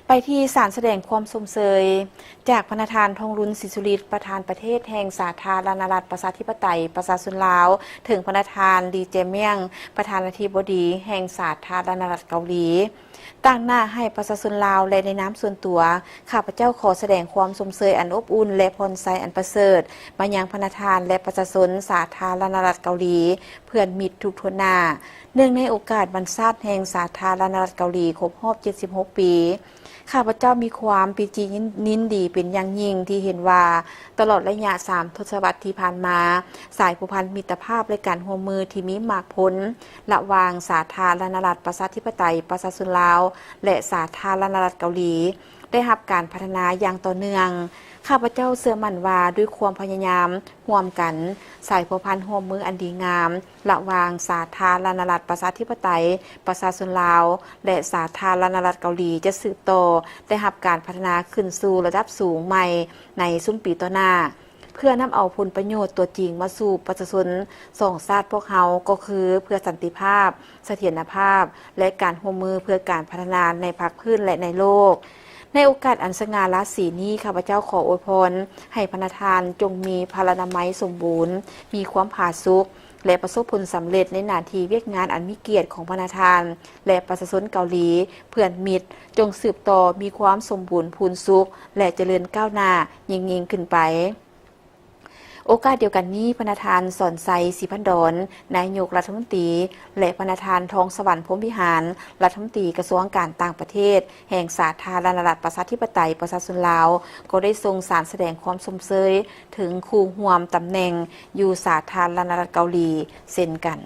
ໄປທີ່ສານສະແດງຄວາມຊົມເຊີຍ ຈາກພະນະທ່ານ ທອງລຸນ ສີສຸລິດ ປະທານປະເທດແຫ່ງສາທາລະນະລັດ ປະຊາທິປະໄຕ ປະຊາຊົນລາວ, ເຖິງພະນະທ່ານ ລີ ແຈມຽງ ປະທານາທິບໍດີແຫ່ງສາທາລະນະລັດເກົາຫຼີ. ຕາງໜ້າໃຫ້ປະຊາຊົນລາວ ແລະ ໃນນາມສ່ວນຕົວ, ຂ້າພະເຈົ້າຂໍສະແດງຄວາມຊົມເຊີຍອັນອົບອຸ່ນ ແລະ ພອນໄຊອັນປະເສີດ ມາຍັງພະນະທ່ານ ແລະ ປະຊາຊົນສາທາລະນະລັດເກົາຫຼີ ເພື່ອນມິດທຸກທົ່ວໜ້າ. ເນື່ອງໃນໂອກາດວັນຊາດແຫ່ງສາທາລະນະລັດເກົາຫຼີຄົບຮອບເຈັດສິບຫົກປີ, ຂ້າພະເຈົ້າມີຄວາມປີຕິຍິນດີເປັນຢ່າງຍິ່ງທີ່ເຫັນວ່າ ຕະຫຼອດໄລຍະສາມທົດສະວັດທີ່ຜ່ານມາ, ສາຍພົວພັນມິດຕະພາບ ແລະ ການຮ່ວມມືທີ່ມີໝາກຜົນ ລະຫວ່າງສາທາລະນະລັດ ປະຊາທິປະໄຕ ປະຊາຊົນລາວ ແລະ ສາທາລະນະລັດເກົາຫຼີ ໄດ້ຮັບການພັດທະນາຢ່າງຕໍ່ເນື່ອງ. ຂ້າພະເຈົ້າເຊື່ອໝັ້ນວ່າ ດ້ວຍຄວາມພະຍາຍາມຮ່ວມກັນ, ສາຍພົວພັນຮ່ວມມືອັນດີງາມ ລະຫວ່າງສາທາລະນະລັດ ປະຊາທິປະໄຕ ປະຊາຊົນລາວ ແລະ ສາທາລະນະລັດເກົາຫຼີ ຈະສືບຕໍ່ໄດ້ຮັບການພັດທະນາຂຶ້ນສູ່ລະດັບສູງໃໝ່ໃນຊຸມປີຕໍ່ໜ້າ, ເພື່ອນຳເອົາຜົນປະໂຫຍດຕົວຈິງມາສູ່ປະຊາຊົນສອງຊາດພວກເຮົາ, ກໍຄືເພື່ອສັນຕິພາບ, ສະຖຽນນະພາບ ແລະ ການຮ່ວມມືເພື່ອການພັດທະນາໃນພາກພື້ນ ແລະ ໃນໂລກ. ໃນໂອກາດອັນສະຫງ່າລາສີນີ້, ຂ້າພະເຈົ້າຂໍອວຍພອນໃຫ້ພະນະທ່ານຈົ່ງມີພະລານາໄມສົມບູນ, ມີຄວາມຜາສຸກ ແລະ ປະສົບຜົນສຳເລັດໃນໜ້າທີ່ວຽກງານອັນມີກຽດຂອງພະນະທ່ານ ແລະ ປະຊາຊົນເກົາຫຼີ ເພື່ອນມິດ, ຈົ່ງສືບຕໍ່ມີຄວາມສົມບູນພູນສຸກ ແລະ ຈະເລີນກ້າວໜ້າຍິ່ງໆຂຶ້ນໄປ. ໂອກາດດຽວກັນນີ້, ພະນະທ່ານ ສອນໄຊ ສີພັນດອນ ນາຍົກລັດຖະມົນຕີ ແລະ ພະນະທ່ານ ທອງສະຫວັນ ພົມວິຫານ ລັດຖະມົນຕີກະຊວງການຕ່າງປະເທດແຫ່ງສາທາລະນະລັດ ປະຊາທິປະໄຕ ປະຊາຊົນລາວ ກໍໄດ້ສົ່ງສານສະແດງຄວາມຊົມເຊີຍເຖິງຄູ່ຮ່ວມຕຳແໜ່ງຢູ່ສາທາລະນະລັດເກົາຫຼີເຊັ່ນກັນ.